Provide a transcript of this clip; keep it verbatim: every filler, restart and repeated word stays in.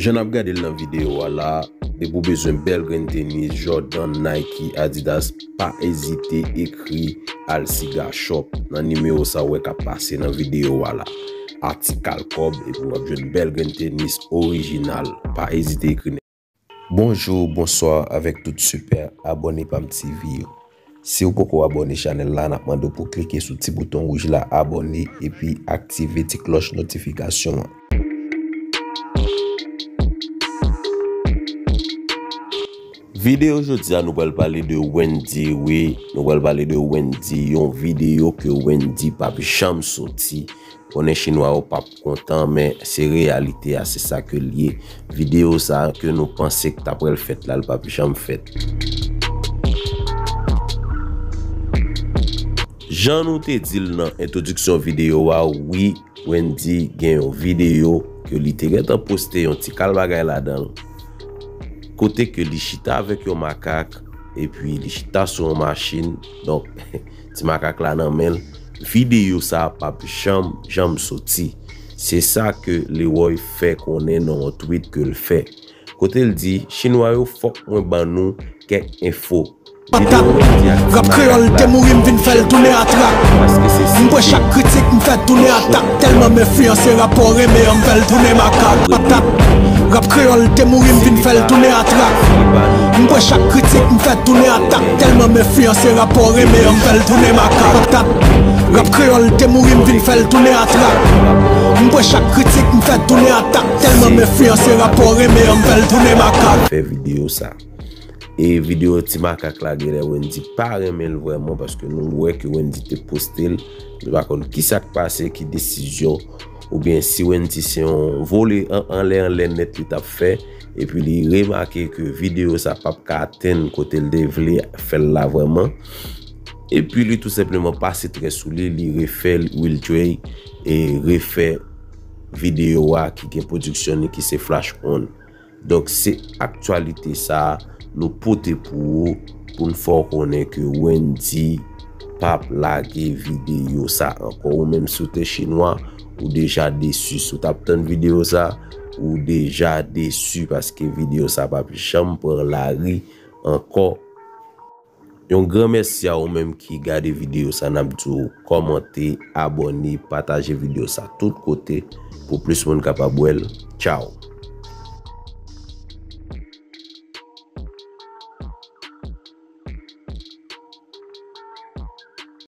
Jan n ap gade l nan videyo a la, depi w bezwen bèl grenn tenis, Jordan, Nike, Adidas, pa ezite ekri Alsiga Shop nan nimewo sa w wè k ap pase nan videyo a la. Atik al kòb, epi w ap jwenn bèl grenn tenis orijinal. Pa ezite ekri. Bonjou, bonswa avèk tout sipè abòne Pam T V yo. Si w poko abòne chanèl la, n ap mande w pou w klike sou ti bouton wouj la, abòne, epi aktive ti klòch notifikasyon an. Videyo jodi a, nou pral pale de Wendyy, wi. Nou pral pale de Wendyy, yon videyo ke Wendyy p ap janm soti. Konnen chinwa yo p ap kontan, men se reyalite a, se sa ke l ye. Videyo sa a ke nou panse k ta pral fèt la, l p ap janm fèt. Jan nou te di l nan entwodiksyon videyo a, wi, Wendyy gen yon videyo ke li te gentan poste yon ti kal bagay ladan l. Kote ke li chita avèk yon makak, epi li chita sou yon machin. Donk, ti makak la nan men l. Videyo sa a p ap janm, janm soti. Se sa ke Leroy fè konnen nan yon tweet ke l fè. Kote l di, Chinwa yo, fòk mwen ban nou kèk enfo. Patat, rap kreyòl te mouri, m vin fè l tounen atrak. M bwè chak kritik, m fè tounen atak. Tèlman m enfliyanse rap, ou renmen an, m fè l tounen makak. Patat, rap kreyòl te mouri, m vin fè l tounen atrak. M bwè chak kritik, m fè tounen atak. Tèlman m enfliyanse rap, ou renmen an, m fè l tounen makak. Patat, rap kreyòl te mouri, m vin fè l tounen atrak. M bwè chak kritik, m fè tounen atak. Tèlman m enfliyanse rap, ou renmen an, m fè l tounen makak. Fè videyo sa. E videyo ti makak la genlè Wendyy pa renmen l vrèman, paske nou wè ke Wendyy te poste l. Nou pa konn kisa k pase, ki desizyon, oubyen si Wendyy se yon vole an, anlè anlè nèt li t ap fè, epi li remake ke videyo sa p ap ka atenn kote l te vle fè l la vrèman. Epi li tou senpleman pase trè sou li, li refè Will Dre e refè videyo a ki gen pwodiksyon li ki se Flash On. Donk, se aktyalite sa a nou pote pou ou, pou n fè w konnen ke Wendyy p ap lage videyo sa ankò. Ou menm, si w te chinwa, ou deja desi. Si w t ap tann videyo sa, ou deja desi, paske videyo sa p ap janm pran lari ankò. Yon gran mèsi a ou menm ki gade videyo sa, n ap di w kòmante, abòne, pataje videyo sa tout kote pou plis moun kapab wè l. Tchaw!